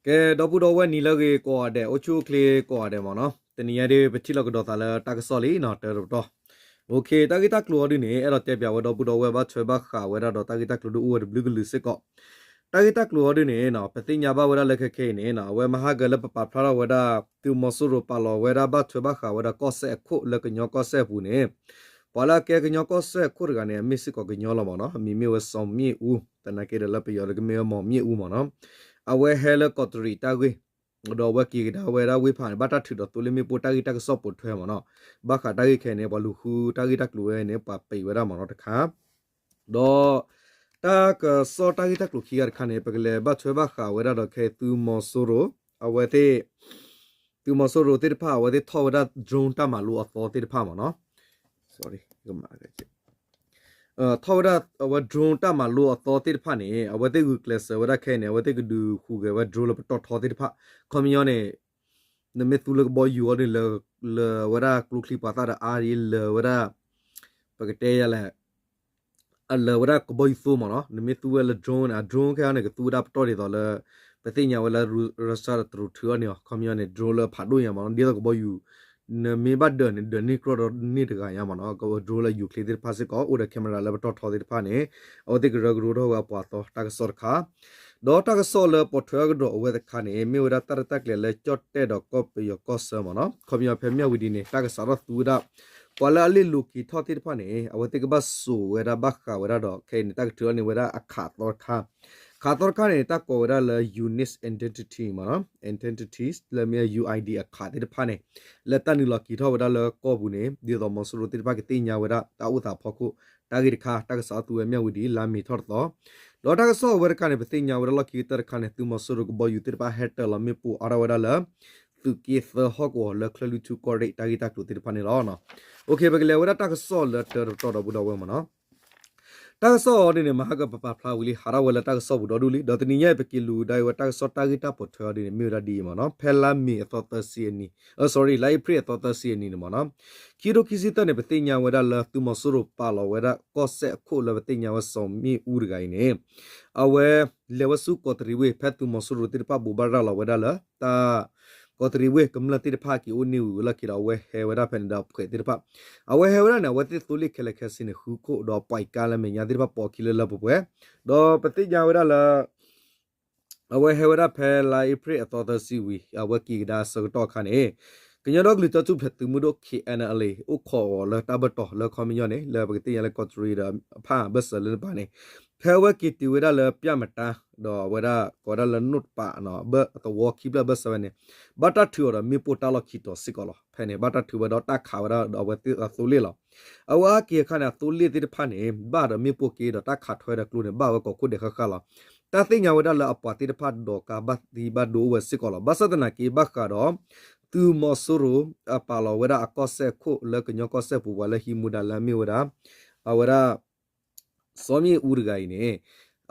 ကဲ ဒီပုၢ်ဒီဝဲၢ်နံၤလၢအဂ့ၤကိးဂၤဒဲး အိၣ်ဆူၣ်အိၣ်ချ့ကိးဂၤဒဲးမ့ၢ်နီၤ, တနံၤညါဒ် ပထံၣ်လိာ်ကဒီးသးလၢတၢ်ကစီၣ်လံနီၤ တၢတပတီၢ်. တၢ်ဂ့ၢ်တၢ်ကျိၤအီၤဒ်န့ၣ် အဲၣ်ဒိးတဲပၠးဝဲဒီပုၢ်ဒီဝဲၢ် ဘၣ်ထွဲဘၣ်ဃးဝဲဒၣ်ဒီးတၢ်ဂ့ၢ်တၢ်ကျိၤဒ်အိၣ်ဝဲတဘျုးကလုာ်စ့ၢ်ကီး. တၢ်ဂ့ၢ်တၢ်ကျိၤအီၤဒ်န့ၣ် ပသ့ၣ်ညါဘၣ်ဝဲဒၣ်လၢခဲခဲအံၤန့ၣ် အဝဲမဟါကလၢပပာ်ဖျါထီၣ်ဝဲဒၣ် သုးမီၤစိရိၤပာ်လီၤဝဲဒၣ် ဘၣ်ထွဲဘၣ်ဃးဝဲဒၣ်ကီၢ်စဲၣ်အခိၣ်လၢကညီကီၢ်စဲၣ်အပူၤန့ၣ်, ပှၤလၢအကဲကညီကီၢ်စဲၣ်အခိၣ်တဂၤန့ၣ် အမ့ၢ်စ့ၢ်ကီးကညီလီၤမ့ၢ်နီၤ, အမံၤမ့ၢ်ဝဲစီၤမ့ၣ်အူ, သနာ်က့ဒီးလၢပယီၤဒီးကမ့ၢ်ဝဲ မောင်မြင့်ဦး မ့ၢ်နီၤ. အဝဲဟဲလၢကီးတရံးတၢ်ဂ့ၢ်, ဒီးအဝဲက့ၤကဒါဝဲဒၣ်ဝ့ၢ်ဖးန့ၣ် ဘၣ်တၢ်ထုးဒီးသိလ့ၣ်မ့ၣ်ပိၢ်တၢ်ဂ့ၢ်တၢ်ကစီၣ်ပိာ်ထွဲမ့ၢ်နီၤ. ဘၣ်ဃးတၢ်ဂ့ၢ်ခဲအံၤန့ၣ် ပှၤလူၤဃုတၢ်ဂ့ၢ်တၢ်ကျိၤဝဲန့ၣ် ပှၤပံးဝဲဒၣ်မ့ၢ်နီၤတခါ ဒီးတၢ်ကစီၣ်တၢ်ဂ့ၢ်တၢ်ကျိၤခံဂၤတခါန့ၣ် ပကလဲၤဘၣ်ထွဲဘၣ်ဃးဝဲဒၣ်ဒီးခဲအံၤ သုးမီၤစိရိၤ, အဝဲသ့ၣ်, သုးမီၤစိရိၤသ့ၣ်တဖၣ် အဝဲသ့ၣ်ထီၣ်ဝဲဒၣ် drone တၢ်မၤလိအသီသ့ၣ်တဖၣ်မ့ၢ်နီၤ, ထီၣ်ဝဲဒၣ်အဝဲ drone တၢ်မၤလိအသီသ့ၣ်တဖၣ်န့ၣ် အဝဲသ့ၣ်ဂုာ်ကျဲးစၢးဝဲဒၣ်ခဲအံၤန့ၣ် အဝဲသ့ၣ်ကဒုးဟူးဂဲၤဝဲ drone လၢပတီၢ်ထီသ့ၣ်တဖၣ်, ခီပညီန့ၣ် နမ့ၢ်သူလၢကဘီယူၤအီၤဒ်န့ၣ် လၢာ်ဝဲဒၣ်ကျိချံပှၤသၣ်ဒီးအါဒ် လၢာ်ဝဲဒၣ်, ပကတဲယၤလဲၣ်, အလၢာ်ဝဲဒၣ်ကဘီယူၤသိမ့ၢ်နီၤ, နမ့ၢ်သူဝဲလၢ drone န့ၣ် အ drone ခဲအံၤန့ၣ် ကသူဝဲဒၣ်ပတီၢ်ဒ်သိးလၢ ပသ့ၣ်ညါဝဲလၢ Russia ဒီးတရူးထုးအီၤန့ၣ်အီၤ, ခီပညီန့ၣ် drone လၢအဖးဒိၣ်ညါမ့ၢ်နီၤ, ဒ်သိးကဘီယူၤ နမ့ၢ်ဘၣ်ဒၢးန့ၣ် ဒၢးန့ၢ်ကြီဒီးန့ၢ်တဂၤညါမ့ၢ်နီၤ, က drone လၢယူၤချ့သ့ၣ်တဖၣ်စ့ၢ်ကီး အိၣ်ဒီး camera လၢပတီၢ်ထီသ့ၣ်တဖၣ်န့ၣ် အဝဲသ့ၣ်ကရၢကရိထီၣ်ဝဲအပှၤသီတၢ်ကစီၣ်တခါ ဒီးတၢ်ကစီၣ်လၢပိာ်ထွဲအကဒီးအဝဲတခါန့ၣ် မ့ၢ်ဝဲဒၣ်တၢ်ရဲၣ်တၢ်ကျဲၤလၢကၠီၣ်တဲၣ်ဒီးကီၢ်ပယီၤကီၢ်ဆၢမ့ၢ်နီၤ, ခီပညီဖဲမၠၣ်ဝတံၤန့ၣ် တၢ်ကစးထီၣ်သူဝဲဒၣ် ပှၤလၢအလ့ၣ်လိၤက့ၤထီၣ်သ့ၣ်တဖၣ်န့ၣ် အဝဲသ့ၣ်ကဘၣ်စိာ်ဝဲဒၣ်ဘၣ်ဃးဝဲဒၣ်ဒီး ခဲအံၤန့ၣ် တၢ်ကထုးထီၣ်န့ၢ်ဝဲဒၣ်အခးသီတခါ, အခးသီတခါန့ၣ် တၢ်ကိးဝဲဒၣ်လၢ unique identity မ့ၢ်နီၤ, identity လၢမ့ၢ် ယူၣ်အိၣ်အံၣ်ဒီး အခးသ့ၣ်တဖၣ်န့ၣ် လၢတၢ်နုာ်လီၤက့ၤထီၣ်ဝဲဒၣ်လၢကီၢ်ပူၤန့ၣ် ဒ်သိးမီၤစိရိၤသ့ၣ်တဖၣ်ကသ့ၣ်ညါဝဲဒၣ်တၢ်အိၣ်သးအဖီခိၣ်, တၢ်ဂ့ၢ်တခါ တၢ်ကစးထီၣ်သူဝဲမၠၣ်ဝတံၤ လါမ့ၤထီၣ်တသီ, ဒီးတၢ်ကစီၣ်အဝဲတခါန့ၣ် ပသ့ၣ်ညါဝဲဒၣ်လီၢ်ခံကတၢၢ်တခါန့ၣ် သုးမီၤစိရိၤကဘီယူၤသ့ၣ်တဖၣ်ဟဲတၢၤလီၤမ့ၣ်ပိၢ်အါထီၣ်ဝဲဒၣ်လၢ သုးက့သၢဟီၣ်ကဝီၤလၢချၢၣ်လွံၢ်ထူၣ်ကီၢ်ရ့ၣ်တၢ်ဂ့ၢ်တၢ်ကျိၤသ့ၣ်တဖၣ်န့ၣ်လီၤ. ပကလဲၤဝဲဒၣ်တၢ်ကစီၣ်လၢတၢတပတီၢ်ဒီပုၢ်ဒီဝဲၢ်မ့ၢ်နီၤ, တၢ်ကစီၣ်အီၤဒ်န့ၣ် မဟါကပပာ်ဖျါဝံၤလံ ဟးထီၣ်ဝဲလၢတၢ်ကစီၣ်ပူၤဒီဒူၣ်လံ, ဒီးတနံၤညါအံၤ ပက့ၤလူၤကဒါဝဲတၢ်ကစီၣ်တၢ်ဂ့ၢ်တၢ်ပိာ်ထွဲအီၤဒ်န့ၣ် မ့ၢ်ဝဲဒၣ်ဒ်အံၤမ့ၢ်နီၤ, ဖဲလါမ့ၤအသီသၢဆံအနံၤ, sorry လါအ့ဖြ့ၣ်အသီသၢဆံအနံၤန့ၣ်မ့ၢ်နီၤ, ခံကထိခံဆံသၢန့ၣ် ပသ့ၣ်ညါဝဲဒၣ်လၢသုးမီၤစိရိၤပာ်လီၤဝဲဒၣ်ကီၢ်စဲၣ်အခိၣ်လၢပသ့ၣ်ညါဝဲစီၤမ့ၣ်အူတဂၤအံၤန့ၣ် အဝဲလဲၤဝဲဆူကီးတရံးဝ့ၢ် ဖဲသုးမီၤစိရိၤသ့ၣ်တဖၣ်ဘိးဘၣ်ရၤလီၤဝဲဒၣ်လၢတၢ် ကီးတရံးဝ့ၢ် ကမျၢၢ်သ့ၣ်တဖၣ်က့ၤအိၣ်န့ၢ်ဝံၤဝဲလီၢ်ခံဒီး အဝဲဟဲဝဲဒၣ်ဖဲန့ၣ်ဒီးအဖှဲးသ့ၣ်တဖၣ်, အဝဲဟဲဝဲဒၣ်န့ၣ် အဝဲသ့ၣ်သိလ့ၣ်ခဲလၢာ်ခဲဆ့န့ၣ် ဃုခိၣ်ဒီး ပှၤကါလၢမဲာ်ညါသ့ၣ်တဖၣ်ပိာ်ခံလၢလၢပှဲၤပှဲၤ, ဒီးပသ့ၣ်ညါဝဲဒၣ်လၢ အဝဲဟဲဝဲဒၣ်ဖဲလါအ့ဖြ့ၣ်အသီသၢဆံဝံၤ အဝဲက့ၤကဒါအဆၢကတီၢ်အခါန့ၣ် ကညီဒီကလုာ်တၢ်ထူၣ်ဖျဲးသုးမုၢ်ဒိၣ် ခဲအံၤန့ၣ် အိၣ်ခိးအီၤလၢတၢ်ဘၢၣ်တီၤလၢခီပညီန့ၣ် လၢပကသ့ၣ်ညါလၢကီးတရံးဒီးအဖၣ်ဘၢၣ်စၢၤလၢတပၤန့ၣ် ဖဲအဝဲက့ၤတုၤဝဲဒၣ်လၢပျၢ်မတါ ဒီးအဝဲဒၣ်ကိးဝဲဒၣ်လၢနိၣ်တပၤ သဝီခံဖျၢၣ်ဘၢၣ်စၢၤဝဲန့ၣ် ဘၣ်တၢ်ထုးအီၤဒီးမ့ၣ်ပိၢ်တၢ်လီၢ်ခံတီၤစ့ၢ်ကီးလီၤ. ဖဲန့ၣ် ဘၣ်တၢ်ထုးဝဲဒီးတၢ်ခးဝဲဒၣ်ဒီးအဝဲသ့ၣ်အသိလ့ၣ်လီၤ. အဝဲအါက့ၤအခါန့ၣ် အသိလ့ၣ်သ့ၣ်တဖၣ်န့ၣ် ဘၣ်ဒီးမ့ၣ်ပိၢ်က့ဒီးတၢ်ခးထွဲဒီးကျိန့ၣ် ဘၣ်ဝဲကိးခိၣ်ဒဲးဃၣ်ဃၣ်လီၤ. တၢ်သ့ၣ်ညါဝဲဒၣ်လၢအပှၤသ့ၣ်တဖၣ်ဒီးကါဘၣ်သံဘၣ်ဒိအိၣ်ဝဲစ့ၢ်ကီးလီၤ. ဘၣ်ဆၣ်သနာ်က့ဘၣ်ဃးဒီး သုးမီၤစိရိၤ အပာ်လီၤဝဲဒၣ်အကီၢ်စဲၣ်ခိၣ်လၢကညီကီၢ်စဲၣ်ပူၤ ပှၤလၢဟံးမူဒါလၢအမ့ၢ်ဝဲဒၣ် အဝဲဒၣ် စီၤမ့ၣ်အူတဂၤအံၤန့ၣ်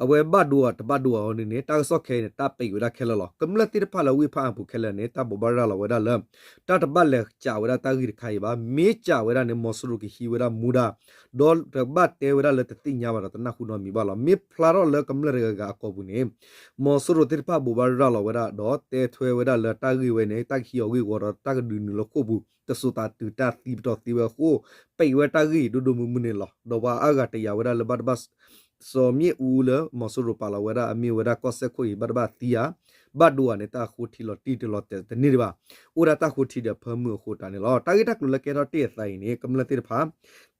အဝဲဘၣ်ဒိဧါတဘၣ်ဒိဧါအီၤဒ်န့ၣ် တၢ်ကစီၣ်ခဲအံၤန့ၣ် တၢ်ပံးဝဲဒၣ်ခဲလၢာ်လီၤ. ကမျၢၢ်သ့ၣ်တဖၣ်လၢဝ့ၢ်ဖးအါပူၤခဲလၢာ်န့ၣ် တၢ်ဘိးဘၣ်ရၤလီၤဝဲဒၣ်လၢ တၢ်တဘၣ်လဲၤစးဝဲဒၣ်တၢ်ဂ့ၢ်တခါအံၤဘၣ်. မ့ၢ်စးဝဲဒၣ်န့ၣ် မီၤစိရိၤကဟံးဝဲဒၣ်မူဒါ ဒီးတဘၣ်တဲဝဲဒၣ်လၢတသ့ၣ်ညါဘၣ်ဒီးတနၢ်ဟူနီတမံၤဘၣ်လီၤ. မ့ၢ်ဖျါထီၣ်လၢကမျၢၢ်တဂၤဂၤအကိာ်ပူၤန့ၣ် မီၤစိရိၤသ့ၣ်တဖၣ်ဘိးဘၣ်ရၤလီၤဝဲဒၣ် ဒီးတဲထွဲဝဲဒၣ်လၢတၢ်ဂ့ၢ်ဝဲန့ၣ် တၢ်ကဟံးအီၤဂ့ၢ်ဝီဒီးတၢ်ကဒုးနုာ်လၢဃိာ်ပူၤ တစိၤသးတုၤတၢ်သံပတီၢ်သံဝဲအဃိ ပံးဝဲတၢ်ဂ့ၢ်အံၤဒိၣ်ဒိၣ်မုၢ်မုၢ်န့ၣ်လီၤ. ဒီးပှၤအါဂၤတယာ်ဝဲဒၣ်လၢဘၣ်တဘၣ် စီၤမ့ၣ်အူလၢမီၤစိရိၤပာ်လီၤဝဲဒၣ်အမ့ၢ်ဝဲဒၣ်ကီၢ်စဲၣ်ခိၣ်အံၤ ဘၣ်တဘၣ်သံဧါ ဘၣ်ဒိဧါန့ၣ် တၢ်ဃိထံလီၤတံၢ်တလီၤတဲာ်တန့ၢ်ဒံးဘၣ်. အိၣ်ဒၣ်တၢ်ဃိထံဒီးဖၢမုၢ်အဃိတၢ်န့ၣ်လီၤ. တၢ်ဂ့ၢ်တၢ်ကျိၤလၢကဲထီၣ်တ့ၢ်အသးအံၤန့ၣ် ကမျၢၢ်သ့ၣ်တဖၣ်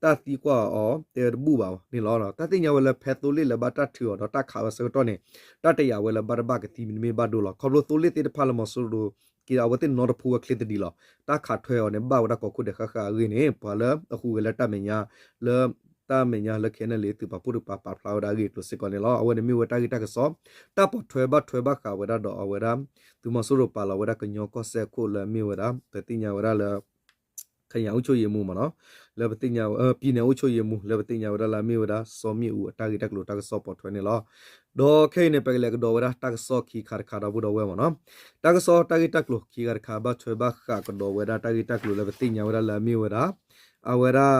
တၢ်သံကွၢ်အီၤတဲတဘူၣ်ဘၣ်န့ၣ်လီၤ. တၢ်သ့ၣ်ညါဝဲလၢဖဲသိလ့ၣ်လၢဘၣ်တၢ်ထုးအီၤဒီးတၢ်ခးဝဲဆၢကတီၢ်န့ၣ် တၢ်တယာ်ဝဲလၢဘၣ်တဘၣ်ကသံမ့တမ့ၢ်ဘၣ်ဒိလီၤ. ခီဖျိသိလ့ၣ်သ့ၣ်တဖၣ်လၢမီၤစိရိၤ က့ၤဒီးအဝဲသ့ၣ်နီတဖှိဝဲချ့သဒံးလီၤ. တၢ်ခးထွဲအီၤန့ၣ် ဘၣ်ဝဲဒၣ်ကိးခိၣ်ဒဲးဃၣ်ဃၣ်အဂ့ၢ်န့ၣ် ပှၤလၢအဟူးဂဲၤလၢတၢ်မဲာ်ညါ လၢ တၢ်မဲာ်ညါလၢ ခဲအံၤန့ၣ် လံသုးပာ်ဖှိၣ်တကပၤပာ်ဖျါဝဲဒၣ်အဂ့ၢ်အကျိၤစ့ၢ်ကီးန့ၣ်လီၤ. အဝဲန့ၣ်မ့ၢ်ဝဲတၢ်ဂ့ၢ်တၢ်ကစီၣ် တၢ်ပိာ်ထွဲဘၣ်ထွဲဘၣ်ဃးဝဲဒၣ်ဒီးအဝဲဒၣ် သုးမီၤစိရိၤပာ်လီၤဝဲဒၣ်ကညီကီၢ်စဲၣ်အခိၣ်လၢအမ့ၢ်ဝဲဒၣ် ပသ့ၣ်ညါဝဲဒၣ်လၢ ခယၤအုပ်ချုပ်ရေးမှူးမ့ၢ်နီၤ လၢပသ့ၣ်ညါ ပြည်နယ်အုပ်ချုပ်ရေးမှူး လၢပသ့ၣ်ညါဝဲဒၣ်လၢအမ့ၢ်ဝဲဒၣ် စီၤမ့ၣ်အူအတၢ်ဂ့ၢ်တၢ်ကျိၤတၢ်ကစီၣ်ပိာ်ထွဲန့ၣ်လီၤ. ဒီးခဲအံၤန့ၣ် ပကလဲၤကဒီးဝဲဒၣ်တၢ်ကစီၣ်ခံခါတခါဒီပုၢ်ဒီဝဲၢ်မ့ၢ်နီၤ တၢ်ကစီၣ်တၢ်ဂ့ၢ်တၢ်ကျိၤခံခါတခါ ဘၣ်ထွဲဘၣ်ဃးကဒီးဝဲဒၣ်တၢ်ဂ့ၢ်တၢ်ကျိၤလၢပသ့ၣ်ညါဝဲဒၣ်လၢအမ့ၢ်ဝဲဒၣ် အဝဲဒၣ်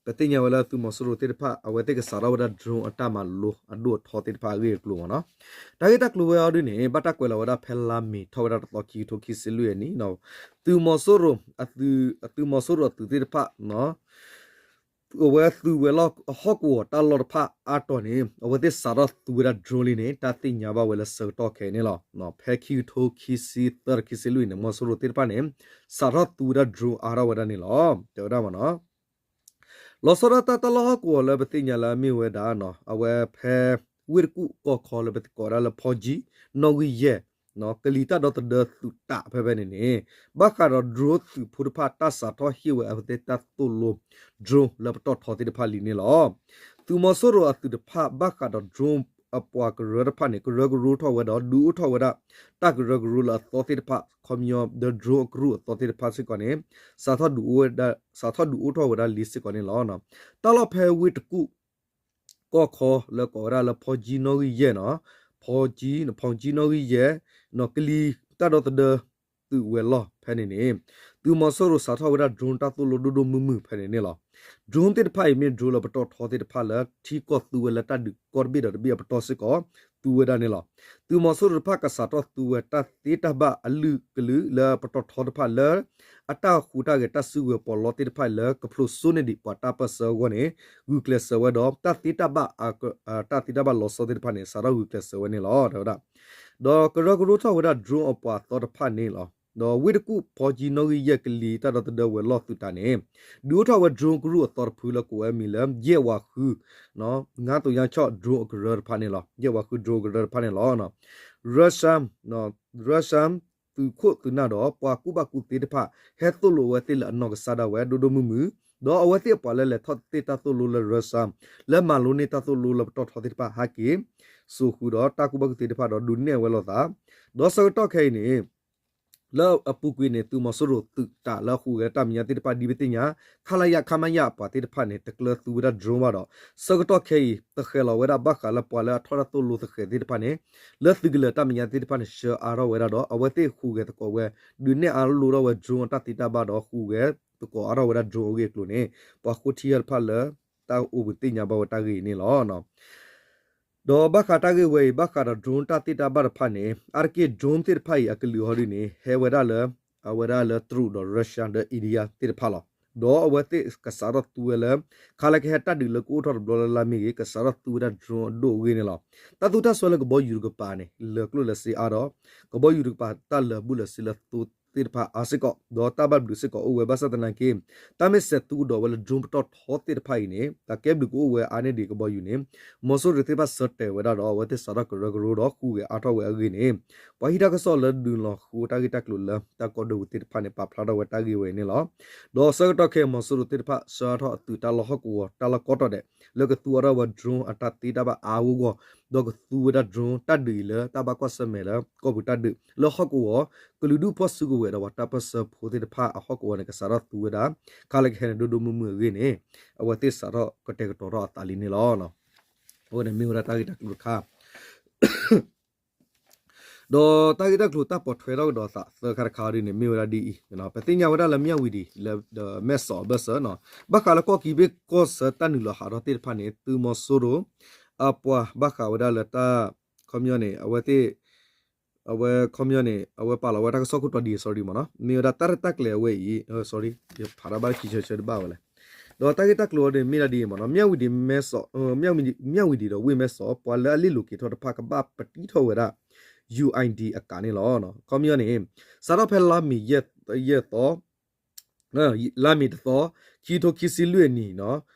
ပသ့ၣ်ညါဝဲလၢသုးမီၤစိရိၤသ့ၣ်တဖၣ် အဝဲသ့ၣ်ကစးထီၣ်ဝဲဒၣ် drone အတၢ်မၤလိအဒိၣ်အထီသ့ၣ်တဖၣ်အဂ့ၢ်အကျိၤမ့ၢ်နီၤ. တၢ်ဂ့ၢ်တၢ်ကျိၤဝဲအံၤဒ်န့ၣ် ဘၣ်တၢ်ကွဲးလီၤဝဲဒၣ်ဖဲလါမ့ၤထီၣ်ဝဲဒၣ်တသီခံကထိခံဆံလွံၢ်အနံၣ်, သုးမီၤစိရိၤ, သုးမီၤစိရိၤအသုးသ့ၣ်တဖၣ် အဝဲသုးဝဲၤလီၢ်ဟီၣ်ကဝီၤတၢ်လီၢ်တဖၣ်အါတီၤန့ၣ် အဝဲသ့ၣ်စးထီၣ်သူဝဲဒၣ် drone လံန့ၣ် တၢ်သ့ၣ်ညါဘၣ်ဝဲလၢဆၢကတီၢ်ခဲအံၤန့ၣ်လီၤ. ဖဲခံကထိခံဆံသၢ ခံဆံလွံၢ်န့ၣ် မီၤစိရိၤသ့ၣ်တဖၣ်န့ၣ် စးထီၣ်သူဝဲဒၣ် drone အါထီၣ်ဝဲဒၣ်န့ၣ်လီၤ. တဲဝဲဒၣ်မ့ၢ်နီၤ လီၤဆီဒၣ်တၢ်တၢ်လီၢ်ဟီၣ်ကဝီၤလၢပသ့ၣ်ညါလၢအမ့ၢ်ဝဲဒၣ် အဝဲဖဲ ဝ့ၢ်တကူၣ်ကီၢ်ခီလၢပသကိးဒၣ်လၢဖီကၠံ နီၣ်ဂံၢ်ယဲၢ် ကလံၤတၢ်ဒီသဒၢသုးတးဖဲဖဲန့ၣ်န့ၣ် ဘၣ်ဃးဒီး drone သုးဖိတဖၣ်တၢ်စးထီၣ်ဟ့ၣ်ဝဲအဝဲသ့ၣ်တၢ်သိၣ်လိ drone လၢပတီၢ်ထီသ့ၣ်တဖၣ်လံန့ၣ်လီၤ. သုးမီၤစိရိၤအသုးတဖၣ်ဘၣ်ဃးဒီး drone အပှၤကရၢတဖၣ်န့ၣ် ကရၢကရိထီၣ်ဝဲဒီး ဒုးအိၣ်ထီၣ်ဝဲဒၣ် တၢ်ကရၢကရိလၢအသီသ့ၣ်တဖၣ် ခီပညီ ဒီး drone အကရူၢ်အသီသ့ၣ်တဖၣ်စ့ၢ်ကီးန့ၣ် စးထီၣ်ဒုးအိၣ်ဝဲဒၣ် စးထီၣ်ဒုးအိၣ်ထီၣ်ဝဲဒၣ်လံစ့ၢ်ကီးန့ၣ်လီၤ. တၢ်လီၢ်ဖဲဝ့ၢ်တကူၣ် ကီၢ်ခီလၢကိးဝဲဒၣ်လၢဖီကၠံနီၣ်ဂံၢ်ယဲၢ်နီၤ, ဖီကၠံ ဖီကၠံနီၣ်ဂံၢ်ယဲၢ် ကလံၤတၢ်ဒီသဒၢ သုးဝဲၤလီၢ်ဖဲန့ၣ်န့ၣ် သုးမီၤစိရိၤစးထီၣ်ဝဲဒၣ် drone တၢ်သိၣ်လိဒိၣ်ဒိၣ်မုၢ်မုၢ်ဖဲန့ၣ်န့ၣ်လီၤ. drone သ့ၣ်တဖၣ်အံၤမ့ၢ် drone လၢပတီၢ်ထီသ့ၣ်တဖၣ်လၢထံကီၢ်သူဝဲလၢတၢ်ဒုးကီၢ်တဘ့ၣ်ဒီးတဘ့ၣ်အပတီၢ်စ့ၢ်ကီး သူဝဲဒၣ်န့ၣ်လီၤ. သုးမီၤစိရိၤတဖၣ်ကစးထီၣ်သူဝဲတၢ်သ့တၢ်ဘၣ်အလုၢ်ကလုာ်လၢပတီၢ်ထီတဖၣ်လၢ အတၢ်ဃူတၢ်ဂဲၤတၢ်စုကဝဲၤပီးလီသ့ၣ်တဖၣ်လၢကဖျိးစိန့ၢ်ဒံးပှၤတၢ်ပၢၢ်ဆၢအဂီၢ်န့ၣ် ဂုာ်ကျဲးစၢးဝဲဒီး တၢ်သ့တၢ်ဘၣ် တၢ်သ့တၢ်ဘၣ်လီၤဆီသ့ၣ်တဖၣ်န့ၣ် စးထီၣ်ဂုာ်ကျဲးစၢးဝဲန့ၣ်လီၤ တဲဝဲဒၣ်. ဒီးကရၢကရိထီၣ်ဝဲဒၣ် drone အပှၤသီတဖၣ်န့ၣ်လီၤ. ဒီးဝ့ၢ်တကူၣ်ဖီကၠံနီၣ်ဂံၢ်ယဲၢ်ကလံၤတၢ်ဒီသဒၢဝဲၤလီၢ်သုးတးန့ၣ် ဒုးအိၣ်ထီၣ်ဝဲ drone ကရူၢ်အသီတဖုလၢကိးဝဲအမံၤလၢ ယဲၢ်ဝးဃု ငါးသုးညါဆီၣ် drone အကရၢတဖၣ်န့ၣ်လီၤ. ယဲၢ်ဝးဃု drone အကရၢတဖၣ်န့ၣ်လီၤ. Russia Russia သုးခိၣ်သုးနၢ်ဒီးပှၤကူၣ်ဘၣ်ကူၣ်သ့တဖၣ် ဟဲသိၣ်လိဝဲသ့ၣ်လၢအနီၢ်ကစၢ်ဒၣ်ဝဲဒိၣ်ဒိၣ်မုၢ်မုၢ်, ဒီးအဝဲသ့ၣ်အပှၤလၢလဲၤထီၣ်သ့ၣ်တၢ်သိၣ်လိလၢ Russia လၢမၤလိန့ၢ်တၢ်သိၣ်လိလၢပတီၢ်ထီသ့ၣ်တဖၣ်ဟဲက့ၤ စိာ်ဃုာ်ဒီးတၢ်ကူၣ်ဘၣ်ကူၣ်သ့တဖၣ်ဒီးဒုးနဲၣ်ဝဲလိာ်သး, ဒီးဆၢကတီၢ်ခဲအံၤန့ၣ် လၢအပူၤကွံာ်န့ၣ် သုးမီၤစိရိၤသုးတးလၢဟူးဂဲၤတၢ်မဲာ်ညါသ့ၣ်တဖၣ်ဒ်ပသ့ၣ်ညါ ခလရ ခမရ အပှၤသ့ၣ်တဖၣ်န့ၣ် တကျၢၤသူဝဲဒၣ် drone ဘၣ်ဒီး ဆၢကတီၢ်ခဲအံၤ တဃဲၤလီၤဝဲဒၣ်ဘၣ်ဃးလၢပှၤလၢအထီၣ်တၢ်သိၣ်လိသဃဲၤသ့ၣ်တဖၣ်န့ၣ် လၢသုးကလၢၤတၢ်မဲာ်ညါသ့ၣ်တဖၣ်န့ၣ် ဆှၢအါထီၣ်ဝဲဒၣ်ဒီး အဝဲသ့ၣ်ဟူးဂဲၤသကိးဝဲ ဒုးနဲၣ်အါလိၣ်ထီၣ်ဝဲ drone အတၢ်သ့တၢ်ဘၣ်ဒီးဟူးဂဲၤသကိးအါထီၣ်ဝဲဒၣ် drone အဂ့ၢ်အကျိၤန့ၣ် ပှၤဃိထံတဖၣ်လၢ တၢ်အိၣ်ဘှံးသ့ၣ်ညါဘၣ်ဝဲတၢ်ဂ့ၢ်အံၤန့ၣ်လီၤ. ဒီးဘၣ်ဃးတၢ်ဂ့ၢ်ဝဲအံၤ ဘၣ်ဃးဒီး drone တၢ်သ့တၢ်ဘၣ်တဖၣ်န့ၣ် အါတက့ၢ် drone သ့ၣ်တဖၣ်အံၤအကလုာ်အီၤဒ်န့ၣ် ဟဲဝဲဒၣ်လၢ အဝဲဒၣ်လၢတရူးဒီး Russia ဒီး India သ့ၣ်တဖၣ်လီၤ. ဒီးအဝဲသ့ၣ်ကစးထီၣ်သူဝဲလၢ ခါလၢကဟဲတၢ်ဒုးလၢကအိၣ်ထီၣ်တဘျီလၢလါမ့ၤဂ့ၤ ကစးထီၣ်သူဝဲဒၣ် drone အဒိၣ်အဂ့ၢ်န့ၣ်လီၤ. တၢ်သူတၢ်စွဲလၢကဘီယူၤတကပၤန့ၣ် လၢာ်ကျိၣ်လၢာ်စ့အါဒီး ကဘီယူၤတကပၤတၢ်လၢာ်ဘူၣ်လၢာ်စ့လၢသိသ့ၣ်တဖၣ်အါစ့ၢ်ကီး ဒီးတၢ်ဘၣ်ဘျုးစ့ၢ်ကီးအိၣ်ဝဲဘၣ်ဆၣ်သနာ်က့ တၢ်မ့ၢ်စဲးသူကဒီးဝဲလၢ drone ပတီၢ်ထီသ့ၣ်တဖၣ်အံၤန့ၣ် တၢ်ကဲဘျုးကအိၣ်ဝဲအါန့ၢ်ဒံးကဘီယူၤန့ၣ် မီၤစိရိၤသ့ၣ်တဖၣ်ဆၢတဲာ်ဝဲဒၣ်ဒီး အဝဲသ့ၣ်စးထီၣ်ကရၢကရိဒီးဟူးဂဲၤအါထီၣ်ဝဲအဂ့ၢ်န့ၣ် ပှၤဟံးတၢ်ကစီၣ်လၢဒုးလီၤဃုတၢ်ဂ့ၢ်တၢ်ကျိၤလၢတၢ်ကီၢ်ဒိၣ်ပူၤသ့ၣ်တဖၣ်န့ၣ် ပာ်ဖျါထီၣ်ဝဲတၢ်ဂ့ၢ်ဝဲအံၤန့ၣ်လီၤ. ဒီးဆၢကတီၢ်ခဲအံၤ မီၤစိရိၤသ့ၣ်တဖၣ် ဆှၢအါထီၣ်အသုးတၢ်လီၢ်ဟီၣ်ကဝီၤတၢ်လီၢ်ကီတီၢ်ဒဲး လၢကသူအါထီၣ်ဝဲ drone အတၢ်သ့တၢ်ဘၣ်အါအဂီၢ် ဒီးကသူဝဲဒၣ် drone တၢ်ဒုးအံၤလၢတၢ်ဘၣ်ကွၢ်ဆၢၣ်မဲာ်လၢကီၢ်ပူၤတၢ်ဒုး လၢဟီၣ်ကဝီၤ ကလုာ်ဒူၣ်ဖီၣ်စုကဝဲၤဒီးပှၤတၢ်ပၢၢ်ဆၢဖိသ့ၣ်တဖၣ်အဟီၣ်ကဝီၤန့ၣ် ကစးထီၣ်သူဝဲဒၣ် ခါလၢကဟဲန့ၣ်ဒိၣ်ဒိၣ်မုၢ်မုၢ်အဂ့ၢ်န့ၣ် အဝဲသ့ၣ်စးထီၣ်ကတဲာ်ကတီၤထီၣ်အသးလံန့ၣ်လီၤ. အဝဲန့ၣ်မ့ၢ်ဝဲဒၣ်တၢ်ဂ့ၢ်တၢ်ကျိၤတခါ ဒီးတၢ်ဂ့ၢ်တၢ်ကျိၤတၢ်ပိာ်ထွဲထီၣ်ကဒီးသးသၢခါတခါအံၤဒ်န့ၣ် မ့ၢ်ဝဲဒၣ်ဒ်အံၤ, ပသ့ၣ်ညါဝဲဒၣ်လၢမၠၣ်ဝံၤဒံး လၢမဲၢ်စီးအဘၢၣ်စၢၤနီၤ, ဘၣ်ဃးလၢကီၢ်ကံၤဘ့ၣ်ကီၢ်ဆၢတၢ်နုာ်လီၤဟးထီၣ်သ့ၣ်တဖၣ်န့ၣ် သုးမီၤစိရိၤ အပှၤဘၣ်ဃးဝဲဒၣ်လၢတၢ် ခီပညီန့ၣ် အဝဲသ့ၣ် အဝဲခီပညီန့ၣ် အဝဲပာ်လီၤဝဲတၢ်ကစီၣ်ခိၣ်တီဒ်အံၤ sorry မ့ၢ်နီၤ, မ့ၢ်ဝဲဒၣ်တၢ်ရဲၣ်တၢ်ကျဲၤအဝဲအံၤ sorry ယဖးထီၣ်ဘၣ်ခံဆၢဆၢတဘၣ်ဝဲလဲၣ်, ဒီးတၢ်ဂ့ၢ်တၢ်ကျိၤအံၤဒ်မ့ၢ်ဒၣ်ဒ်အံၤမ့ၢ်နီၤ, မၠၣ်ဝံၤဒံးမဲၢ်စီး မၠၣ်ဝံၤဒံးဒီးဝ့ၢ်မဲၢ်စီး ပှၤလၢအလ့ၣ်လိၤက့ၤထီၣ်တဖၣ်ကဘၣ်ပတံထီၣ်ဝဲဒၣ် ယူၣ်အိၣ်ဒံး အကးန့ၣ်လီၤ. ခီပညီန့ၣ် စးထီၣ်ဖဲလါမ့ၤယဲၢ်သီ လါမ့ၤတသီ ခံကထိခံဆံလွံၢ်အနံၣ်နီၤ,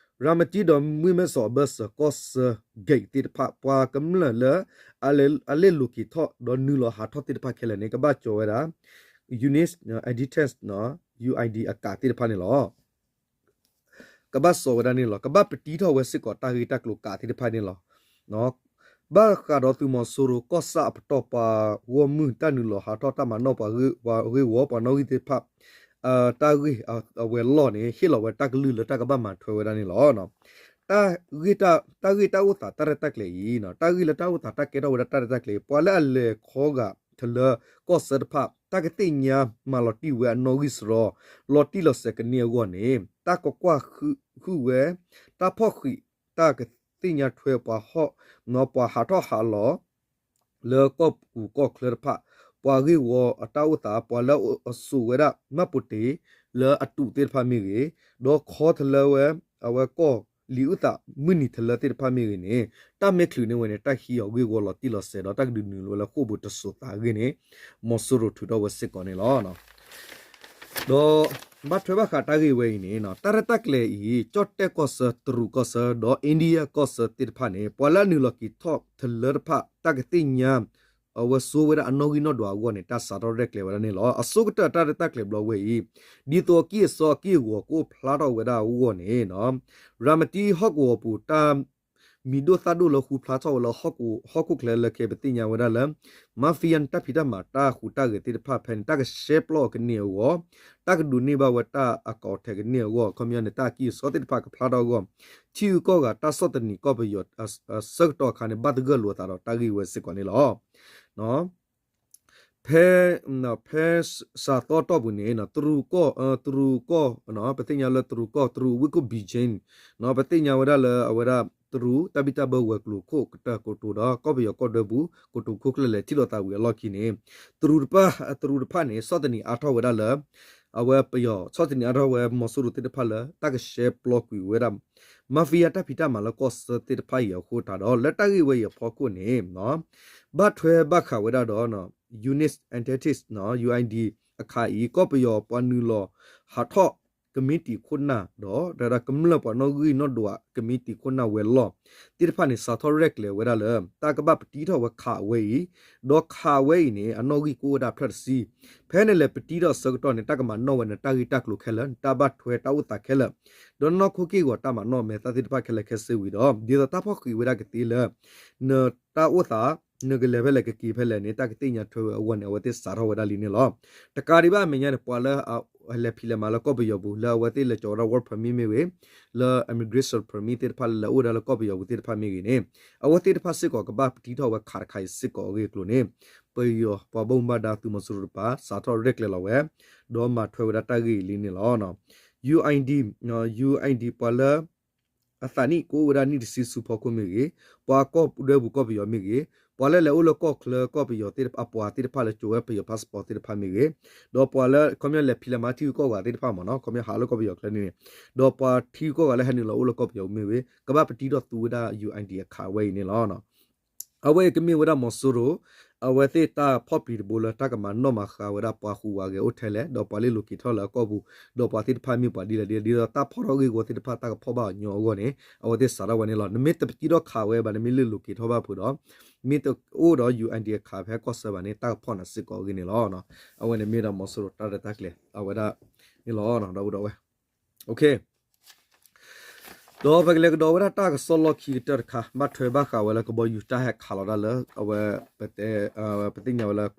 ရၤမတံဒီးဝ့ၢ်မဲၢ်စီးအဘၢၣ်စၢၤကီၢ်ဆၢ gate သ့ၣ်တဖၣ် ပှၤကမျၢၢ်လၢ အလ့ၣ်လိၤက့ၤထီၣ်ဒီးနုာ်လီၤဟးထီၣ်သ့ၣ်တဖၣ်ခဲလၢာ်န့ၣ် ကဘၣ်ကၠီၤဝဲဒၣ် unit identity ယူၣ်အိၣ်ဒံး အကးသ့ၣ်တဖၣ်န့ၣ်လီၤ. ကဘၣ်စိာ်ဝဲဒၣ်န့ၣ်လီၤ. ကဘၣ်ပတံထီၣ်ဝဲစ့ၢ်ကီးတၢ်ဂ့ၢ်တၢ်ကျိၤကးသ့ၣ်တဖၣ်န့ၣ်လီၤ. ဘၣ်ဃးဒီးသုးမီၤစိရိၤကီၢ်ဆၣ်အပတီၢ် ပှၤဂီၢ်မုၢ်တၢ်နုာ်လီၤဟးထီၣ် တၢ်မၤနီၣ်ပှၤဂ့ၢ်ဝီပှၤနီၣ်ဂံၢ်သ့ၣ်တဖၣ် တၢ်ဂ့ၢ်အဝဲလီၢ်န့ၣ် ဟ့ၣ်လီၤဝဲတၢ်ကလုၢ်လၢတၢ်ကဘၣ်မၤထွဲဝဲဒၣ်န့ၣ်လီၤ. တၢ်ဂ့ၢ်တၢ်အိၣ်သးတၢ်ရဲၣ်တၢ်ကျဲၤအံၤ တၢ်ဂ့ၢ်လၢတၢ်အိၣ်သးတၢ်ကဲထီၣ်ဝဲဒၣ်တၢ်ရဲၣ်တၢ်ကျဲၤအံၤ ပှၤလၢအလဲၤခီဂာ်တလၢကီၢ်ဆၢတဖၣ် တၢ်ကသ့ၣ်ညါမၤလီၤတံၢ်ဝဲအနီၣ်ဂံၢ်စရီ လီၤတံၢ်လီၤဆဲးကန့ၢ်အဂီၢ်န့ၣ် တၢ်ကကွၢ်ဟုၣ်ဝဲ တၢ်ဖီၣ်ဃံး တၢ်ကသ့ၣ်ညါထွဲပှၤဟီၣ် ပှၤဟးထီၣ်ဟးလီၤ လၢကီၢ်ပူၤကီၢ်ချၢတဖၣ် ပှၤဂ့ၢ်ဝီအတၢ်အိၣ်သး ပှၤလၢအစိာ်ဝဲဒၣ် မှတ်ပုံတင် လၢအတုးသ့ၣ်တဖၣ်မ့ၢ်ဂ့ၤ, ဒီးခီတလၢဝဲ အဝဲကီၢ်လံာ်အုၣ်သး မုၢ်နံၤတလၢသ့ၣ်တဖၣ်မ့ၢ်ဂ့ၤန့ၣ် တၢ်မဲာ်ချုးန့ၢ်ဝဲန့ၣ် တၢ်ဟံးအီၤဂ့ၢ်ဝီလီၤတံၢ်လီၤဆဲးဒီး တၢ်ကဒုးနုာ်လီၤဝဲလၢဃိာ်ပူၤတစိၤသးအဂ့ၢ်န့ၣ် မီၤစိရိၤထုးထီၣ်ဝဲစ့ၢ်ကီးန့ၣ်လီၤ. ဒီးဘၣ်ထွဲဘၣ်ဃးတၢ်ဂ့ၢ်ဝဲအံၤန့ၣ် တၢ်ရဲၣ်တၢ်ကျဲၤအံၤ ကၠီၣ်တဲၣ်ကီၢ်ဆၢ တရူးကီၢ်ဆၢ ဒီး India ကီၢ်ဆၢသ့ၣ်တဖၣ်န့ၣ် ပှၤလၢအနုာ်လီၤက့ၤထီၣ်တလၢတဖၣ် တၢ်ကသ့ၣ်ညါ အဝဲစိာ်ဝဲဒၣ်အနီၣ်ဂံၢ်နီၣ်ဒွးအဂီၢ်န့ၣ် တၢ်စးထီၣ်ရဲၣ်ကျဲၤဝဲဒၣ်န့ၣ်လီၤ. အဆိကတၢၢ်တၢ်ရဲၣ်တၢ်ကျဲၤဘျီဝဲအံၤ ဒ်သိးအကံၢ်အစီအက့ၢ်အဂီၤကအိၣ်ဖျါထီၣ်ဝဲဒၣ်အဂီၢ်န့ၣ် ရၤမတံဟီၣ်ကဝီၤပူၤတၢ် မံၤဒိၣ်သၣ်ဒိၣ်လၢဟူဖျါထီၣ်ဝဲလၢဟီၣ်ခိၣ်ချၢလၢခဲအံၤ ပသ့ၣ်ညါဝဲဒၣ်လၢ mafia တၢ်ဖံးတၢ်မၤတၢ်ဟူးတၢ်ဂဲၤသ့ၣ်တဖၣ်ဖဲန့ၣ် တၢ်ကဆှဲပျီအီၤကန့ၢ်အဂီၢ်, တၢ်ကဒိးန့ၢ်ဘၣ်ဝဲတၢ်အကီၢ်ထဲကန့ၢ်အဂီၢ် ခီပညီန့ၣ် တၢ်အကံၢ်အစီသ့ၣ်တဖၣ်ကဖျါထီၣ်အဂီၢ်, ထံဂုၤကီၢ်ဂၤတၢ်ဆီၣ်သနံးကီၢ်ပယီၤအဆၢကတီၢ်အခါန့ၣ် ဘၣ်သဂၢၢ်လိာ်အသးဒီးတၢ်ဂ့ၢ်ဝဲစ့ၢ်ကီးန့ၣ်လီၤ. ဖဲ ဖဲစးသီတီၢ်ပူၤန့ၣ် တရူးကီၢ် တရူးကီၢ် ပသ့ၣ်ညါလၢတရူးကီၢ် တရူးဝ့ၢ်ခိၣ် Beijing ပသ့ၣ်ညါဝဲဒၣ်လၢအဝဲဒၣ် တရူးတၢ်ဘံၣ်တၢ်ဘၢဝဲၤကျိၤခိၣ်ကတၢၢ်ကိတိၤဒီး ကီၢ်ပယီၤကီၢ်ဒွဲပူၤ ကိတိၤခိၣ်ကျၢၢ်လဲၤထံၣ်လိာ်သးဝံၤအလီၢ်ခံန့ၣ် တရူးတဖၣ် တရူးတဖၣ်န့ၣ် ဆီၣ်သနံးအါထီၣ်ဝဲဒၣ်လၢ အဝဲပယီၤ ဆီၣ်သနံးအါထီၣ်ဝဲမီၤစိရိၤသ့ၣ်တဖၣ်လၢ တၢ်ကဆှဲပျီကွံာ်ဝဲဒၣ် mafia တၢ်ဖံးတၢ်မၤလၢကီၢ်ဆၢသ့ၣ်တဖၣ်အံၤအဃိသတးဒီး လၢတၢ်ဂ့ၢ်ဝဲအံၤအဖီခိၣ်န့ၣ် ဘၣ်ထွဲဘၣ်ဃးဝဲဒၣ်ဒီး Eunice Antitis UID အခါအံၤ ကီၢ်ပယီၤပှၤနုာ်လီၤဟးထီၣ်ကမံးတံာ်ခိၣ်နၢ်ဒီး တၢ်ဒၣ်ကမျၢၢ်ပှၤနီၣ်ဂံၢ်နီၣ်ဒွးကမံးတံာ်ခိၣ်နၢ်ဝဲၤလီၢ်သ့ၣ်တဖၣ်န့ၣ် စးထီၣ်ရဲၣ်ကျဲၤဝဲဒၣ်လၢ တၢ်ကဘၣ်ပတံထီၣ်ဝဲခးဝဲအံၤ, ဒီးခးဝဲအံၤန့ၣ် အနီၣ်ဂံၢ်ကအိၣ်ဝဲဒၣ်ဖျၢၣ်တဆံ, ဖဲန့ၣ်လဲၤပတံထီၣ်အဆၢကတီၢ်န့ၣ် တၢ်ကမၤနီၣ်ဝဲနတၢ်ဂ့ၢ်တၢ်ကျိၤခဲလၢာ် နတၢ်ဘၣ်ထွဲတၢ်အိၣ်သးခဲလၢာ်, ဒီးနီၢ်ခိက့ၢ်ဂီၤတၢ်မၤနီၣ်မဲာ်သၣ်သ့ၣ်တဖၣ်ခဲလၢာ်ခဲဆ့ဝံၤဒီး ဒ်သိးတၢ်ဖီၣ်ဃံးဝဲဒၣ်ကသ့လၢ နတၢ်အိၣ်သး နကလဲၤဖဲလဲၣ်ကက့ၤဖဲလဲၣ်န့ၣ် တၢ်ကသ့ၣ်ညါထွဲဝဲအဂီၢ်န့ၣ် အဝဲသ့ၣ်စးထီၣ်ဝဲဒၣ်လံန့ၣ်လီၤ. တကးဒံးဘၣ်အမဲာ်ညါန့ၣ် ပှၤလၢ လဲၤဖံးလဲၤမၤလၢကီၢ်ပယီၤပူၤ လၢအဝဲသ့ၣ်လဲၤကၠီၤဝဲဒၣ် work permit မ့ၢ်ဂ့ၤ, လၢ immigration permit သ့ၣ်တဖၣ်လၢလဲၤအိၣ်ဝဲဒၣ်လၢကီၢ်ပယီၤပူၤသ့ၣ်တဖၣ်မ့ၢ်ဂ့ၤန့ၣ် အဝဲသ့ၣ်တဖၣ်စ့ၢ်ကီးကဘၣ်ပတံထီၣ်ဝဲခးတခါအံၤစ့ၢ်ကီးအဂ့ၢ်အကျိၤန့ၣ် ပယီၤပှၤဘၣ်မူဘၣ်ဒါသုးမီၤစိရိၤတပၤ စးထီၣ်ရဲၣ်ကျဲၤလီၤဝဲ ဒီးမၤထွဲဝဲဒၣ်တၢ်ဂ့ၢ်အံၤလံန့ၣ်လီၤ. UID, UID ပှၤလၢ အသးနံၣ်ကအိၣ်ဝဲဒၣ်နံၣ်တဆံဆူဖီခိၣ်မ့ၢ်ဂ့ၤ, ပှၤကီၢ်ဒွဲပူၤကီၢ်ပယီၤမ့ၢ်ဂ့ၤ, ပှၤလၢလဲၤအိၣ်လၢကီၢ်ချၢကီၢ်ပယီၤသ့ၣ်တဖၣ် အပှၤသ့ၣ်တဖၣ်လၢကၠိဝဲပယီၤ passport သ့ၣ်တဖၣ်မ့ၢ်ဂ့ၤ, ဒီးပှၤလၢ ခီပညီလဲၤဖံးလဲၤမၤထံဂုၤကီၢ်ဂၤသ့ၣ်တဖၣ်မ့ၢ်နီၤ ခီပညီဟးလၢကီၢ်ပယီၤချၢန့ၣ်န့ၣ်, ဒီးပှၤထံဂုၤကီၢ်ဂၤလၢဟဲနုာ်လီၤအိၣ်လၢကီၢ်ပယီၤမ့ၢ်ဂ့ၤ ကဘၣ်ပတံထီၣ်သူဝဲဒၣ် UID အခးဝဲအံၤန့ၣ်လီၤ. အဝဲအံၤကမ့ၢ်ဝဲဒၣ်မီၤစိရိၤ အဝဲသ့ၣ်တၢ်ဖီၣ်ပျံၤတဘိလၢတၢ်ကမၤနီၣ်မၤဃါဝဲဒၣ်ပှၤဟူးဝးဂဲၤအိၣ်ထဲလဲၣ် ဒီးပှၤလ့ၢ်လိၤက့ၤထီၣ်လၢအကီၢ်ပူၤ ဒီးပှၤသ့ၣ်တဖၣ်မ့ၢ်ပှၤဒ်လဲၣ်ဒ်လဲၣ် ဒ်သိးတၢ်ဖီၣ်ထီၣ်ဂ့ၢ်ဝီသ့ၣ်တဖၣ်တၢ်ကဖီၣ်ဘၣ်အီၤညီအဂီၢ်န့ၣ် အဝဲသ့ၣ်စးထီၣ်ဝဲန့ၣ်လီၤ. နမ့ၢ်တပတံထီၣ်ခးဝဲဘၣ် နမ့ၢ်လ့ၢ်လိၤက့ၤထီၣ်ဘၣ်ဖုးဒီး မ့ၢ်တအိၣ်ဒီး UID အခးဖဲကီၢ်ဆၢဘၣ်န့ၣ် တၢ်ကဖီၣ်နၤစ့ၢ်ကီးအဂ့ၢ်န့ၣ်လီၤ. အဝဲန့ၣ်မ့ၢ်ဒၣ်မီၤစိရိၤတၢ်ရဲၣ်တၢ်ကျဲၤ အဝဲဒၣ်န့ၣ်လီၤ ဒီပုၢ်ဒီဝဲၢ် ဒီးပကလဲၤကဒီးဝဲဒၣ်တၢ်ကစီၣ်လီၢ်ခံကတၢၢ်တခါ ဘၣ်ထွဲဘၣ်ဃးဝဲလၢကဘီယူၤတၢ်ဟဲခးလီၤတၢ်လၢ အဝဲ ပတဲ ပသ့ၣ်ညါဝဲလၢ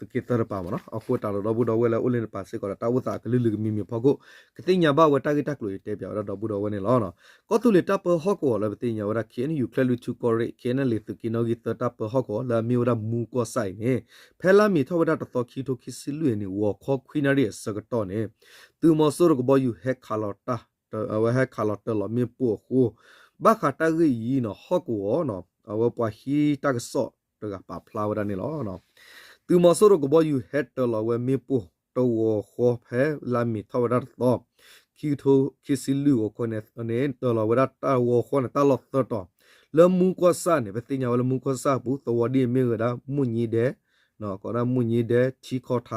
သုးက့သၢတပၤမ့ၢ်နီၤ အဃိသတးဒီး ဒီပုၢ်ဒီဝဲၢ်လၢအိၣ်လၢနပၤစ့ၢ်ကီးဒီး တၢ်အိၣ်သးကလုာ်လုာ်ကမံၤမံၤအဖီခိၣ် ကသ့ၣ်ညါဘၣ်ဝဲတၢ်ဂ့ၢ်တၢ်ကျိၤအံၤတဲပၠးဝဲဒၣ်ဒီပုၢ်ဒီဝဲၢ်န့ၣ်လီၤ. ကီၢ်သူလ့ၤတၢ်ပၢဟီၣ်ကဝီၤလၢပသ့ၣ်ညါဝဲဒၣ် KNU ချဲၣ်လွံၢ်ထူၣ်ကီၢ်ရ့ၣ် KNLA သုးက့နီၣ်ဂံၢ်သၢတၢ်ပၢဟီၣ်ကဝီၤလၢအမ့ၢ်ဝဲဒၣ်မူကီၢ်ဆၣ်အံၤန့ၣ် ဖဲလါမ့ၤထီၣ်ဝဲဒၣ်တသီခံကထိခံဆံလွံၢ်အနံၤ ဂီၤခီခွံနၣ်ရံၣ်အဆၢကတီၢ်န့ၣ် သုးမီၤစိရိၤကဘီယူၤဟဲခးလီၤတၢ် အဝဲဟဲခးလီၤတၢ်လီၤမ့ၣ်ပိၢ်အဃိ ဘၣ်ဃးတၢ်ဂ့ၢ်အံၤနီၤ ဟီၣ်ကဝီၤနီၤ အဝဲပှၤဟံးတၢ်ကစီၣ်တဂၤပာ်ဖျါဝဲဒၣ်န့ၣ်လီၤ. သုးမီၤစိရိၤကဘီယူၤဟဲတၢ်လီၤဝဲမ့ၣ်ပိၢ်တဝီဃီဖဲလါမ့ၤထီၣ်ဝဲဒၣ်တသီ ခံကထိခံဆံလွံၢ်ဂီၤခီန့ၣ် တၢ်လီၤဝဲဒၣ်တၢ်ဝီဃီန့ၣ် တၢ်လီၢ်သၢတီၤ လၢမူကီၢ်ဆၣ်န့ၣ် ပသ့ၣ်ညါဝဲလၢမူကီၢ်ဆၣ်အပူၤ သဝီဒ်အမ့ၢ်ဝဲဒၣ် မူၢ်ည့ဒဲ ကိးဒၣ်မူၢ်ည့ဒဲ ထံခီထၣ် ဒီ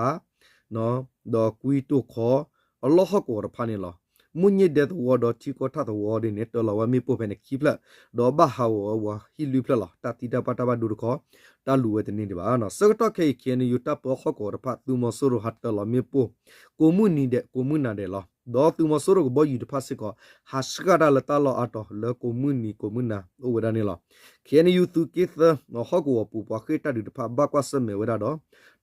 းကွံတိၢ်ခီ အလီၢ်ဟီၣ်ကဝီၤတဖၣ်န့ၣ်လီၤ. မူၢ်ည့ဒဲသဝီဒီးထံခီထၣ်သဝီဒ်န့ၣ် တၢ်လီၤဝဲမ့ၣ်ပိၢ်ဖဲန့ၣ်ခံဖျၢၣ် ဒီးဘၣ်ဟးဂီၤဝဲဟံၣ်လွံၢ်ဖျၢၣ်လီၤ. တၢ်သံတၢ်ပှၢ်တၢ်ဘၣ်ဒိတခီ တၢ်လူၤဝဲတန့ၢ်ဒံးဘၣ်. ဆၢကတီၢ်ခဲအံၤ KNU တၢ်ပၢဟီၣ်ကဝီၤတဖၣ် သုးမီၤစိရိၤဟးတၢ်လီၤမ့ၣ်ပိၢ် ကိးမုၢ်နံၤဒဲး ကိးမုၢ်နၤဒဲးလီၤ. ဒီးသုးမီၤစိရိၤကဘီယူၤတဖၣ်စ့ၢ်ကီး ဟးဆှၣ်တၢ်လၢတၢ်လီၢ်အါတီၤလၢကိးမုၢ်နံၤကိးမုၢ်နၤအိၣ်ဝဲဒၣ်န့ၣ်လီၤ. KNU သုးက့သၢ ဟီၣ်ကဝီၤပူၤ ပှၤဃ့ၢ်တၢ်ဒုးတဖၣ် ဘၣ်ကွၢ်ဆၢၣ်မဲာ်ဝဲဒၣ်ဒီး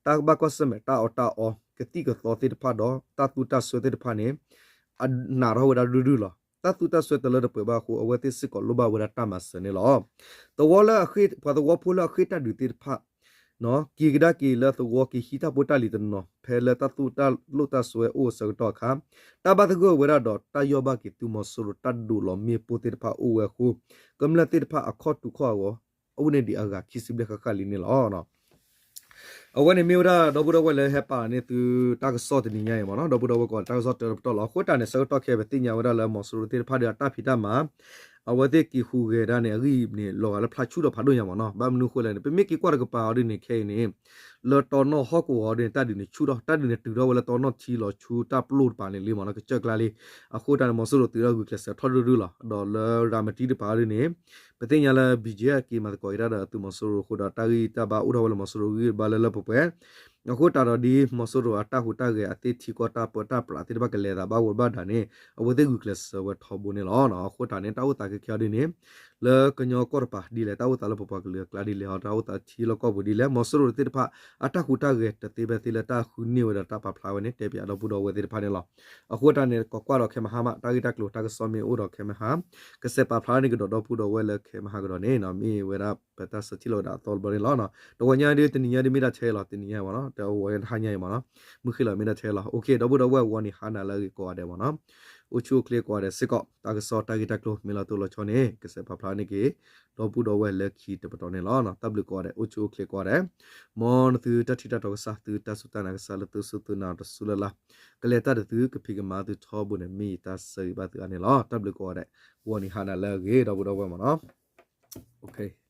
တၢ်ဘၣ်ကွၢ်ဆၢၣ်မဲာ်တၢ်အီၣ်တၢ်အီ ကသံၣ်ကသီသ့ၣ်တဖၣ်ဒီး တၢ်သူတၢ်စွဲသ့ၣ်တဖၣ်န့ၣ် အနးထီၣ်ဝဲဒၣ်ရုၢ်ရုၢ်လီၤ. တၢ်သူတၢ်စွဲတလၢတပှဲၤဘၣ်အဃိ အဝဲသ့ၣ်စ့ၢ်ကီးလိၣ်ဘၣ်ဝဲဒၣ်တၢ်မၤစၢၤန့ၣ်လီၤ. သဝီလၢအဃ့ၢ် ပှၤသဝီဖိလၢအဃ့ၢ်တၢ်ဒုးသ့ၣ်တဖၣ် က့ၤကဒါက့ၤလၢသဝီ က့ၤဟံးတၢ်ဖိတၢ်လံၤတနီၤ ဖဲလၢတၢ်သိၣ်တၢ်လိၣ်တၢ်စွဲအိၣ်အဆၢကတီၢ်အခါ တၢ်ဘၣ်သဂၢၢ်ဝဲဒၣ်ဒီး တၢ်ယီၢ်ဘၣ်က့ၤသုးမီၤစိရိၤတၢ်ဒိးလီၤမ့ၣ်ပိၢ်သ့ၣ်တဖၣ်အိၣ်ဝဲအဃိ ကမျၢၢ်သ့ၣ်တဖၣ်အခီၣ်ထူးခီၣ်အဂီၢ် အိၣ်န့ၢ်ဒံးအဂၤခံဆံဘျဲၣ်ဃၣ်ဃၣ်လံန့ၣ်လီၤ. အဝဲန့ၣ်မ့ၢ်ဝဲဒၣ် ဒီပုၢ်ဒီဝဲၢ်လၢဟဲပာ်န့ၢ်သုတၢ်ကစီၣ်တနံၤညါအံၤ မ့ၢ်နီၤ, ဒီပုၢ်ဒီဝဲၢ်ကိးဂၤဒဲး တၢ်ကစီၣ်တၢတပတီၢ်လီၤ. အဃိတၢ်န့ၣ် ဆၢကတီၢ်ခဲအံၤ ပသ့ၣ်ညါဝဲဒၣ်လၢမီၤစိရိၤသ့ၣ်တဖၣ်ဒီးအတၢ်ဖံးတၢ်မၤ အဝဲသ့ၣ်က့ၤဟူးဂဲၤဒၣ်န့ၣ် အဂံၢ်န့ၣ် လီၤဂာ်လၢဖျါဆူၣ်ဒီးဖးဒိၣ်ညါမ့ၢ်နီၤ. ဘၣ်မနုၤအဃိလဲၣ်န့ၣ် ပမ့ၢ်က့ၤကွၢ်တကပၤအီၤဒ်န့ၣ် ခဲအံၤန့ၣ် လၢတီနီၣ်ဟီၣ်ကဝီၤအီၤဒ်န့ၣ် တၢ်ဒုးန့ၣ်ဆူၣ်ထီၣ်, တၢ်ဒုးန့ၣ်တုၤထီၣ်ဝဲလၢတီနီၣ်ထံလီၤဆူတၢ်ပျိၢ်တပၤန့ၣ်လံမ့ၢ်နီၤ, ကစၢၢ်ကျါလံ. အဃိတၢ်န့ၣ် မီၤစိရိၤသုးထီၣ်ဂုာ်ကျဲးစၢးထီၣ်ဒုဒုလီၤ. ဒီးလၢရၤမတံတပၤအီၤဒ်န့ၣ် ပသ့ၣ်ညါလၢ ဘီကၠ့ က့ၤမၤသကိးက့ၤတၢ်ဒီးသုးမီၤစိရိၤအဃိဒီး တၢ်ဂံၢ်တၢ်ဘါအိၣ်ထီၣ်ဝဲလၢမီၤစိရိၤဂံၢ်ဘါလၢလၢပှဲၤပှဲၤ အဃိတၢ်ဒီးဒ်မီၤစိရိၤအတၢ်ဟူးတၢ်ဂဲၤ အသ့ၣ်ထံကီၢ်တၢ်ပၢတၢ်ပြးသ့ၣ်တဖၣ်ကလဲၤသးဘၣ်ဝဲဘၣ်ဒၣ်န့ၣ် အဝဲသ့ၣ်ဂုာ်ကျဲးစၢးဝဲထီဘိန့ၣ်လီၤ. အဃိတၢ်န့ၣ် တၢ်အိၣ်သးခဲခဲအီၤဒ်န့ၣ် လၢကညီကီၢ်တပၤဒ်လဲၣ်, တၢ်အိၣ်သးလၢပပှၤကလုာ်အကျါဒ်လဲၣ်, တၢ်အိၣ်သးထံလီၢ်ကီၢ်ပူၤဒ်လဲၣ်, မီၤစိရိၤသ့ၣ်တဖၣ် အတၢ်ဟူးတၢ်ဂဲၤတသ့ဖဲသ့လၢတၢ်ဃုန့ၢ်ဝဲဒီးတၢ်ပာ်ဖျါဝဲန့ၣ် တဲပၠးဒီပုၢ်ဒီဝဲၢ်သ့ၣ်တဖၣ်န့ၣ်လီၤ. အဃိတၢ်န့ၣ် ကိးကွၢ်ဒီးခဲမဟါမး တၢ်ဂ့ၢ်တၢ်ကျိၤတၢ်ကစီၣ်မ့ၢ်အိၣ်ဒီးခဲမဟါ ကစဲးပာ်ဖျါန့ၢ်ကဒီးဒီပုၢ်ဒီဝဲၢ်လၢခဲမဟါကဒီးန့ၣ် မ့ၢ်ဝဲဒၣ်ပတၢ်ဆၢထံၣ်လိာ်ကဒီးအသီတဘျီန့ၣ်လီၤ. တဝီညါဒ်တနံၤညါဒ်မ့ၢ်ဒၣ်ထဲလီၤ, တနံၤညါမ့ၢ်နီၤ, တဝီညါတဟါညါအံၤမ့ၢ်နီၤ, မုၢ်ဃ့လီၤမ့ၢ်ဒၣ်ထဲလီၤ. ဒီပုၢ်ဒီဝဲၢ် ဂီၤနံၤဟါနၤလၢအဂ့ၤကိးဂၤဒဲးမ့ၢ်နီၤ, အိၣ်ဆူၣ်အိၣ်ချ့ကိးဂၤဒဲးစ့ၢ်ကီး, တၢ်ကစီၣ်တၢ်ဂ့ၢ်တၢ်ကျိၤမ့ၢ်လီၤတိၢ်လီၤဆီန့ၣ် ကစဲးပာ်ဖျါန့ၢ်က့ၤ ဒီပုၢ်ဒီဝဲၢ်လၢခံတပတီၢ်န့ၣ်လီၤ. တၢ်ဘျုးကိးဂၤဒဲး အိၣ်ဆူၣ်အိၣ်ချ့ကိးဂၤဒဲး, မ်နသုတၢ်ထံၣ်တၢ်တီကစၢ် သုတၢ်စူၢ်တၢ်နာ်ကစၢ်လၢသုစူၢ်သုနာ်တစူၢ်လၢ်လၢ် ကလဲၤတၢ်ဒီးသုကဖံးကမၤသုထီဘိန့ၣ် မ့ၢ်ယတၢ်ဆၢဂ့ၤဘၣ်သုအါန့ၣ်လီၤ. တၢ်ဘျုးကိးဂၤဒဲး, ဂီၤနံၤဟါနၤလၢအဂ့ၤ ဒီပုၢ်ဒီဝဲၢ်မ့ၢ်နီၤ.